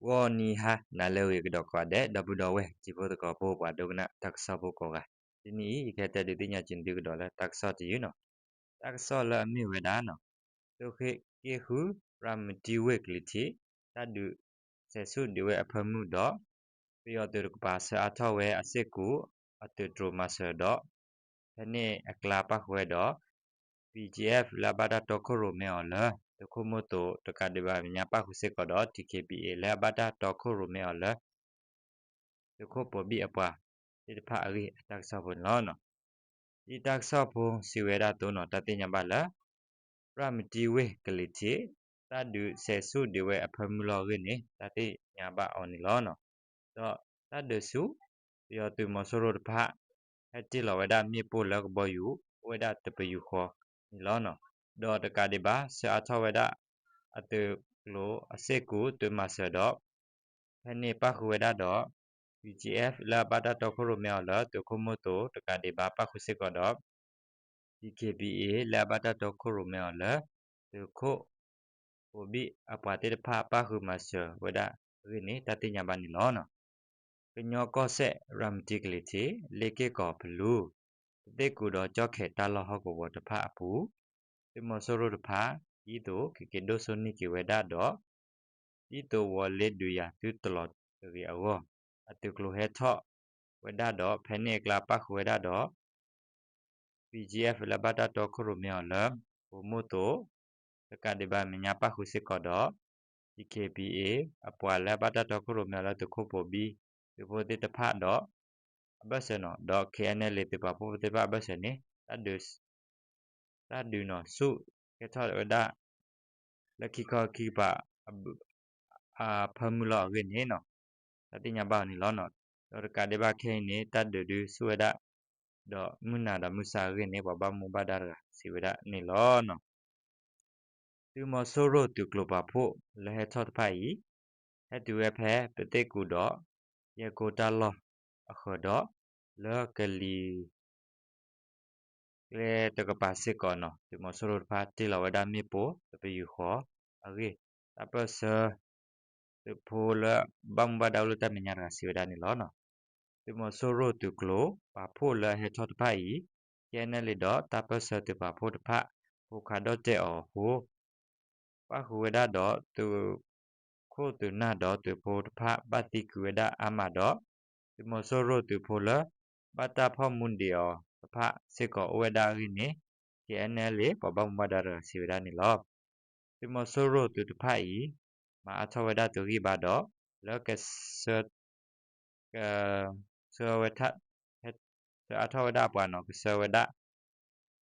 ဂီၤနံၤဟါနၤလၢအဂ့ၤကဒီးကိးဂၤဒဲး ဒီပုၢ်ဒီဝဲၢ်တံၤဖိသကိးဖိ ပှၤဒိကနၣ်တၢ်ကစီၣ်ဖိကိးဂၤ, တနံၤအံၤ ယကဟဲတဲဒုးသ့ၣ်ညါက့ၤသုကဒီးလၢတၢ်ကစီၣ်တယုၢ်န့ၣ်, တၢ်ကစီၣ်လၢအမ့ၢ်ဝဲဒၣ်န့ၣ်, သုးဃ့ၢ်က့ၢ်ဃု ရၤမတံဝ့ၢ်ကလံၤထံး တၢ်ဒုးစဲးဆူၣ်ဒံးဝဲအဖၢမုၢ်ဒီး ပယီၤသုးတကပၤဆှၢအါထီၣ်ဝဲအစ့ၢ်ကီး အသုးတြိၤမၤစၢၤဒီး ဖဲန့ၣ်အကျါပၣ်ဃုာ်ဝဲဒီး BGF လၢအဘၣ်တၢ်တီခိၣ်ရိၣ်မဲအီၤလၢ သုးခိၣ်မိၢ်သိးတကးဒံးဘၣ်အမဲာ်ညါပၣ်ဃုာ်စ့ၢ်ကီးဒီး DKBA လၢအဘၣ်တၢ်တီခိၣ်ရိၣ်မဲအီၤလၢ သုးခိၣ်ပိာ်ဘံၣ်အပှၤသ့ၣ်တဖၣ်အဂ့ၢ်အတၢ်ကစီၣ်ဖိန့ၣ်လီၤ. ဒ်တၢ်ကစီၣ်ဖိစံးဝဲဒၣ်အသိးန့ၣ် တၢ်သ့ၣ်ညါဘၣ်လၢ ရၤမတံဝ့ၢ်ကလံၤထံး တၢ်ဒုးစဲးဆူၣ်ဒံးဝဲအဖၢမုၢ်လီၤအဂ့ၢ်န့ၣ် တၢ်သ့ၣ်ညါဘၣ်အီၤန့ၣ်လီၤ. ဒီးတၢ်ဒုးဆူၣ် ပယီၤသုးမီၤစိရိၤတဖၣ် ဟဲတ့ၢ်လီၤဝဲဒၣ်မ့ၣ်ပိၢ်လၢကဘီယူၤ အိၣ်ဝဲဒၣ်တပယူာ်ဃီန့ၣ်လီၤ. ဒီးတကးဒံးဘၣ် ဆှၢအါထီၣ်ဝဲဒၣ် အသုးကျိၤအစ့ၢ်ကီး သုးမၤစၢၤဒီး ဖဲန့ၣ်ပၣ်ဃုာ်ဝဲဒၣ်ဒီး BGF လၢအဘၣ်တၢ်တီခိၣ်ရိၣ်မဲအီၤလၢ သုးခိၣ်မိၢ်သိးတကးဒံးဘၣ်ပၣ်ဃုာ်စ့ၢ်ကီးဒီး DKBA လၢအဘၣ်တၢ်တီခိၣ်ရိၣ်မဲအီၤလၢ သုးခိၣ်ပိာ်ဘံၣ်အပှၤသ့ၣ်တဖၣ်ပၣ်ဃုာ်မၤစၢၤဝဲဒၣ်အဂ့ၢ်န့ၣ် တၢ်သ့ၣ်ညါဘၣ်န့ၣ်လီၤ. ကညီကီၢ်စဲၣ် ရၤမတံကလံၤထံး လ့ၣ်က့ၢ်ကီၤဖလူ ပသ့ၣ်ကူးဒီးကၠီၣ်ခဲးတၢ်လီၢ်ဟီၣ်ကဝီၤတဖၣ်အပူၤ သုးမီၤစိရိၤတဖၣ် ဒ်သိးကက့ၤဒိၣ်စိန့ၢ်က့ၤဝဲဒၣ်ဒီး ဒ်သိးဝီၤလ့ဒုးယၤသုတလီၤတဂ့ၤအဂီၢ် အသုးကျိၤဟဲထီၣ်ဝဲဒၣ်ဒီး ဖဲန့ၣ်အကျါပၣ်ဃုာ်ဝဲဒၣ်ဒီး BGF လၢအဘၣ်တၢ်တီခိၣ်ရိၣ်မဲအီၤလၢ သုးခိၣ်မိၢ်သိး တကးဒံးဘၣ်မဲာ်ညါပၣ်ဃုာ်စ့ၢ်ကီးဒီး DKBA အပှၤလၢအဘၣ်တၢ်တီခိၣ်ရိၣ်မဲအီၤလၢသုးခိၣ်ပိာ်ဘံၣ် သုးဖိသ့ၣ်တဖၣ်ဒီး အဘၢၣ်စၢၤန့ၣ် ဒီး KNLA သုးပာ်ဖှိၣ်ဖိသ့ၣ်တဖၣ်အဘၢၣ်စၢၤန့ၣ် တၢ်ဒုး တၢ်ဒုးန့ၣ်ဆူၣ်ကဲထီၣ်ဝဲဒၣ် လၢခံခီခံကပၤ အဖၢမုၢ်လီၤအဂ့ၢ်န့ၣ် တၢ်သ့ၣ်ညါဘၣ်အီၤန့ၣ်လီၤ. ဒီးတကးဒံးဘၣ်ခဲအံၤန့ၣ် တၢ်ဒုးဒုးဆူၣ်ဝဲဒၣ် ဒီးမုၢ်နၤဒီးမုၢ်ဆါအဂ့ၢ်န့ၣ် ပှၤဘၣ်မူဘၣ်ဒါတဂၤစံးဝဲဒၣ်န့ၣ်လီၤ. သုးမီၤစိရိၤသုးကျိၤပာ်ဖှိၣ်လၢဟဲထီၣ်တဖၣ်အံၤ ဟဲတုၤဝဲဖဲပသ့ၣ်ကူးဒီး ယဲၢ်ကိတၢ်လီၢ်အဃၢၤဒီး လၢကလံၤ ကျဲတကပၤစ့ၢ်ကီးန့ၣ် သုးမီၤစိရိၤတဖၣ်တ့ၢ်လီၤဝဲဒၣ်မ့ၣ်ပိၢ်တပယူာ်ဃီအဂ့ၢ် တၢ်ပၢၢ်ဆၢ သုးဖိလၢဘၣ်မူဘၣ်ဒါအိၣ်လၢတၢ်မဲာ်ညါတဂၤစံးဝဲဒၣ်န့ၣ်လီၤ. သုးမီၤစိရိၤသုးကျိၤပာ်ဖှိၣ်လၢအဟဲထီၣ်တဖၣ်အံၤ KNLA ဒီးတၢ်ပၢၢ်ဆၢသုးပာ်ဖှိၣ်တဖၣ် ဖိခးဒီၣ်တဲာ်အီၤအဃိ ပၣ်ဃုာ်ဝဲဒၣ်ဒီးသုးခိၣ်သုးနၢ်ဒီးသုးဖိတဖၣ်ဘၣ်သံကွံာ်ဝဲဒၣ်အါမးဒီး သုးမီၤစိရိၤသုးဖိလၢ ဘၣ်တၢ်ဖီၣ်မူဒံးအီၤတဖၣ်စ့ၢ်ကီးအိၣ်ဝဲဒၣ်အဂ့ၢ်န့ၣ် KNLA ပှၤဘၣ်မူဘၣ်ဒါတဂၤစံးဝဲဒၣ်န့ၣ်လီၤ. သုးမီၤစိရိၤသုးတဖၣ်အံၤ မၤအါထီၣ်ဝဲဒၣ်သုးဂံၢ်ဘါဒီး လၢကဆှၢ ကဆှၢဝဲ ဆှၢအါထီၣ်ဝဲဒၣ်အပှၤန့ၣ် ကဆှၢဝဲဒၣ်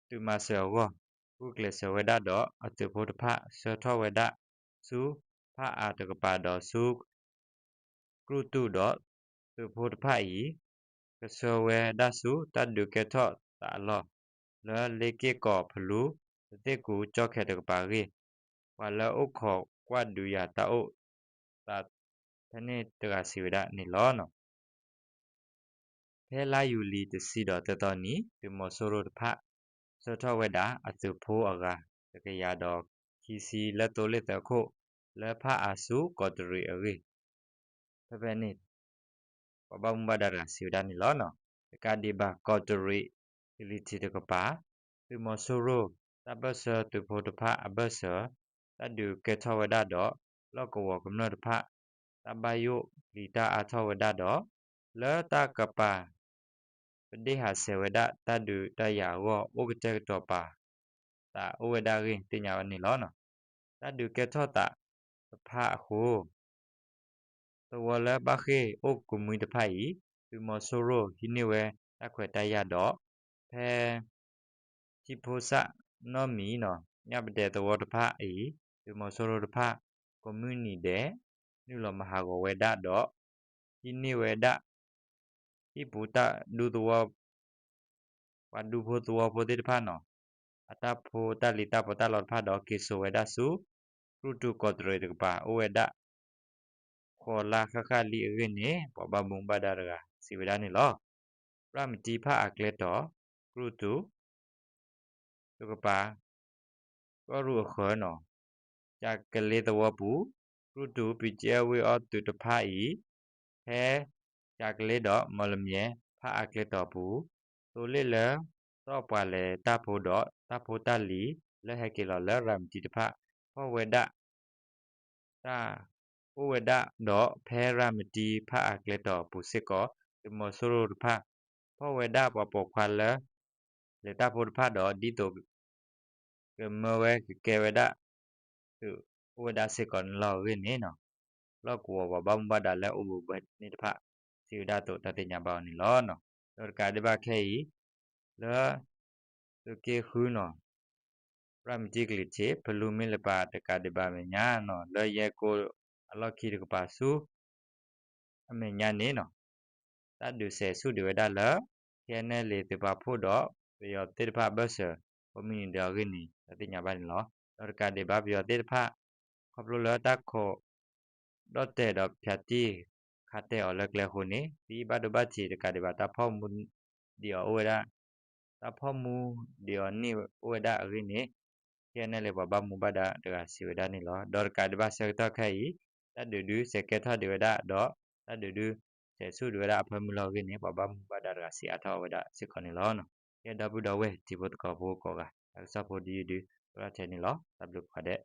သုးမၤစၢၤအဂီၢ် ဂုာ်ကျဲးစၢးဝဲဒၣ်ဒီးအသုးဖိတဖၣ် ဆှၢထီၣ်ဝဲဒၣ်ဆူ ဖၣ်အါတကပၤဒီးဆူ ကြူၢ်တူၢ်ဒီး သုးဖိတဖၣ်အံၤ ကဆှၢဝဲဒၣ်ဆူတၢ်ဒုးကဲထီၣ်သးအလီၢ် လၢလ့က့ၢ်ကီၤဖလူ ပသ့ၣ်ကူးကၠီၣ်ခဲးတကပၤအဂ့ၢ် ပှၤလၢအိၣ်ခိးကွၢ်ဒုးယၤတၢ်အိၣ်သးဖဲန့ၣ်တဂၤစံးဝဲဒၣ်န့ၣ်လီၤ. ဖဲလါယူၤလံတဆံဒီးသၢသီနံၤ သုးမီၤစိရိၤတဖၣ် ဆှၢထီၣ်ဝဲဒၣ်အသုးဖိအဂၤ တကယၤဒီးခံဆံ လၢသိလ့ၣ်သၢခိၣ် လၢဖၣ်အါဆူကီးတရံးအဂ့ၢ် ဖဲဖဲန့ၣ် ပှၤဘၣ်မူဘၣ်ဒါတဂၤစံးဝဲဒၣ်န့ၣ်လီၤ. တကးဒံးဘၣ်ကီးတရံး ကလံၤထံးတကပၤ သုးမီၤစိရိၤ တၢ်ပၢၢ်ဆၢသုးဖိတဖၣ်အဘၢၣ်စၢၤ တၢ်ဒုးကဲထီၣ်ဝဲဒၣ်ဒီး လီၢ်ကဝီၤကမျၢၢ်တဖၣ် တၢ်ဘၣ်ယိၣ်လံၤတၢ်အါထီၣ်ဝဲဒၣ်ဒီး လၢတၢ်ကပၤ ပဒ့ၣ်ဟးဆှဲးဝဲဒၣ်တၢ်ဒုးတၢ်ယၤအဂီၢ် အိၣ်ကတဲာ်ကတီၤပာ် သးအိၣ်ဝဲဒၣ်အဂ့ၢ်သ့ၣ်ညါဘၣ်န့ၣ်လီၤ. တၢ်ဒုးကဲထီၣ်သးတဖၣ်အဃိ သဝီလၢဘၣ်ဃ့ၢ်အိၣ်ကမှံတဖၣ်အံၤ သုးမီၤစိရိၤဟံးန့ၢ်ဝဲတၢ်ခွဲးတၢ်ယာ်ဒီး ဖဲ ထံဖိစၣ်နီၣ်မံၤ ညၣ်ပဒဲသဝီတဖၣ်အံၤ သုးမီၤစိရိၤတဖၣ် ကိးမုၢ်နံၤဒဲး နုာ်လီၤမၤဟးဂီၤဝဲဒၣ်ဒီး ဟံးန့ၢ်ဝဲဒၣ် ဟံၣ်ပူၤတၢ်ဒူသဝီ ပှၤဒူဖိသဝီဖိသ့ၣ်တဖၣ်န့ၣ် အတၢ်ဖိတၢ်လံၤတၢ်ပီးတၢ်လီတဖၣ်ဒီး က့ၤစိာ်ဝဲဒၣ်ဆူ ကြူၢ်တူၢ်ကီးတရံးတကပၤ အိၣ်ဝဲဒၣ် ဃိးလါဃၣ်ဃၣ်လံအဂ့ၢ်န့ၣ် ပှၤဘၣ်မူဘၣ်ဒါတဂၤစံးဝဲဒၣ်န့ၣ်လီၤ. ရၤမတံဖၣ်အါကျဲတီၤ ကြူၢ်တူၢ် တကပၤ ကီၢ်ရူၢ်အဃၢၤန့ၣ် ကၠၤကလ့သဝီပူၤ ကြူၢ်တူၢ် ပံၣ်ကၠဲဝ့ၢ်အီၣ်သုးတဖၣ်အံၤ ဖဲကၠၤကလ့ဒီးမီၢ်လမၠဲၣ် ဖးအါကျဲတီၤအပူၤ သိလ့ၣ်လၢ သီၣ်ပှၢ်လဲၤတၢ်ဖိဒီးတၢ်ဖိတၢ်လံၤ လၢဟဲက့ၤလီၤလၢရၤမတံတဖၣ် ဖီၣ်ဝဲဒၣ် တၢ်အိၣ်ဝဲဒၣ်ဒီး ဖဲရၤမတံဖးအါကျဲတီၤအပူၤစ့ၢ်ကီး သုးမီၤစိရိၤတဖၣ် ဖီၣ်ဝဲဒၣ်ပှၤပိာ်ခွါလၢ လဲၤတၢ်ဖိတဖၣ်ဒီး ဒ်သိး ကမၢဝဲကကဲဝဲဒၣ် သုးအိၣ်ဝဲဒၣ်စ့ၢ်ကီးန့ၣ်လီၤအဂ့ၢ်န့ၣ် လီၢ်ကဝီၤပှၤဘၣ်မူဘၣ်ဒါလၢအိၣ်ဘူးဘၢန့ၣ်တဖၣ် စံးဝဲဒၣ်အသိးတၢ်သ့ၣ်ညါဘၣ်အီၤန့ၣ်လီၤ. ဒီးတကးဒံးဘၣ်ခဲအံၤ လၢ သုးက့ဃုနီၤ ရၤမတံကလံၤထံး ဖလူမ့ၢ်လပၤတကးဒံးဘၣ်အမဲာ်ညါနီၤ လၢယဲၢ်ကိၣ်အလီၢ်ခံတကပၤဆူ အမဲာ်ညါန့ၣ်နီၤ တၢ်ဒုးစဲးဆူၣ်ဒံးဝဲဒၣ်လၢ ခ့ၣ်အဲၣ်နဲၣ်လ့ၣ်သုးပာ်ဖှိၣ်ဒီး ပယီၤသ့ၣ်တဖၣ်အဘၢၣ်စၢၤ ကိးမုၢ်နံၤဒဲးအဂ့ၢ်န့ၣ် တၢ်သ့ၣ်ညါဘၣ်န့ၣ်လီၤ. ဒီးတကးဒံးဘၣ်ပယီၤသ့ၣ်တဖၣ် ခီဖျိလၢတၢ်ခိး ဒီၣ်တဲာ်ဒီးဖၠးတံၢ်ခးတဲာ်အီၤလၢကျဲအဃိန့ၣ် သံဘၣ်ဒိဘၣ်ထံးတကးဒံးဘၣ် တၢ်ဖီၣ်မူဒံးအီၤအိၣ်ဝဲဒၣ် တၢ်ဖီၣ်မူဒံးအီၤန့ၢ်အိၣ်ဝဲဒၣ်အဂ့ၢ်န့ၣ် ခ့ၣ်အဲၣ်နဲၣ်လ့ၣ်ပှၤဘၣ်မူဘၣ်ဒါတဂၤစံးဝဲဒၣ်န့ၣ်လီၤ. ဒီးတကးဒံးဘၣ်ဆၢကတီၢ်ခဲအံၤ တၢ်ဒုးဒုးစဲးကဲထီၣ်ဒံးဝဲဒၣ်ဒီး တၢ်ဒုးဒုးစဲးဆူၣ်ဒံးဝဲဒၣ်အဖၢမုၢ်လီၤအဂ့ၢ်န့ၣ် ပှၤဘၣ်မူဘၣ်ဒါတဂၤစံးအါထီၣ်အီၤဝဲဒၣ်စ့ၢ်ကီးန့ၣ်လီၤ. ကဲဒီပုၢ်ဒီဝဲၢ်တံၤဖိသကိးဖိကိးဂၤ တၢ်ကစီၣ်ဖိဒ်ယုၢ်ဒုး ကလီၣ်ထဲန့ၣ်လီၤ. တၢ်ဘျုးကိးဂၤဒဲး